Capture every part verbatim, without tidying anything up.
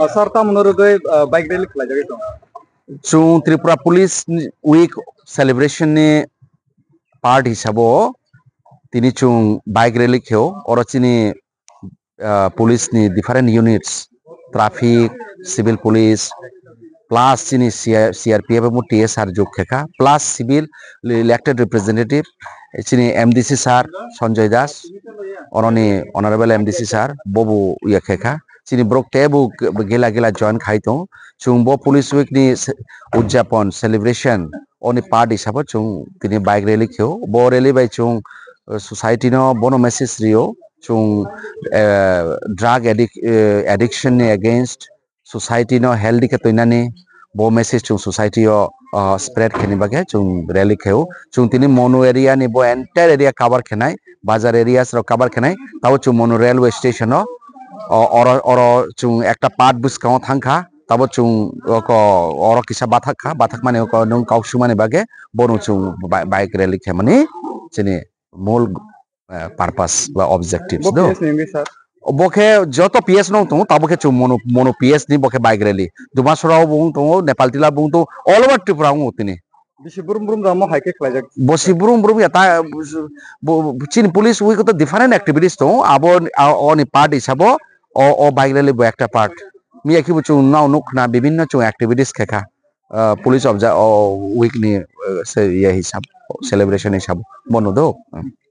Ah, sir, tamoni rwgwi, ah, bike rally khlaijagwi tongo? Chwng Tripura Police ni Week celebration ni part hisabo tini chwng bike rally kheo. Oro chini, ah, police ni different units, traffic, civil police, plus chini C R, C R P F abo T S R jog khekha, plus civil elected representative, chini M D C sir Sanjoy Das, oroni honorable M D C sir, bobo iya khekha. Chini borok teibo gela gela join khai tongo. Chwng bo Police Week ni se-, udjapon, celebration, oni part hisabo chwng tini bike rally kheo. Bo rally bai chwng, eh, society no bono message rio. Chwng, eh, drug addic-, eh, addiction ni against, society no healthy khe toinani bo message chwng society o, ah, spread khaini bagwi chwng rally kheo. Chwng tini Monu area ni bo entire area cover khainai, bazar areas rok cover khainai. Tabo chwng Monu railway station o, o, oro, oro chwng ekta part bwskango thangkha. Tabo chwng oko, oro kisa bathak kha, bathak mani oko nwng kok sumani bagwi bono chwng bi-, bike rally khaimani chini mul, eh, purpose ba objectives Bo do. P S ni wngwi, sir? Bo khe joto P S no tongo, tabo khe chwng Monu, Monu P S ni bo khe bike rally. Dumasora bo wng tongo, Nepal Tila bo wng tongo, all over Tripura wng tini. Bisi brum brum ramo hai khe khlaijak. Bosi brum brum ya ta, bo, chini Police Week to different activities tongo, abo, a, oni part hisabo, o, o bike rally bo ekta part. Miya khibo chwng nao nuk khna bibinno chwng activities khekha. Ah, Police of the, o, Week ni, eh, se, ye hisab, celebration hisab. Bono do.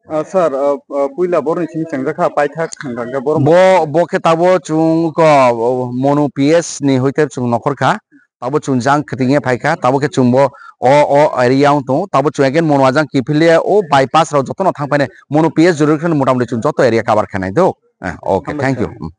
Ah, sir, ah, ah, puila borni simi chengjakha, paithak thangkha, hwnkhe boro Bo, bo khe tabo chwng ko, o, Monu P S ni hoite chwng nokhor kha. Tabo chwng jang khwtwng ye phaikha, tabo khe chwng bo o, o area wng tongo. Tabo chwng again Monu ajang kiphilya o bypass rok jotono thang painai. Monu P S joroi khe motamoti chwng joto area cover khainai do. Eh, okay, Hambai thank you. sir. Mm.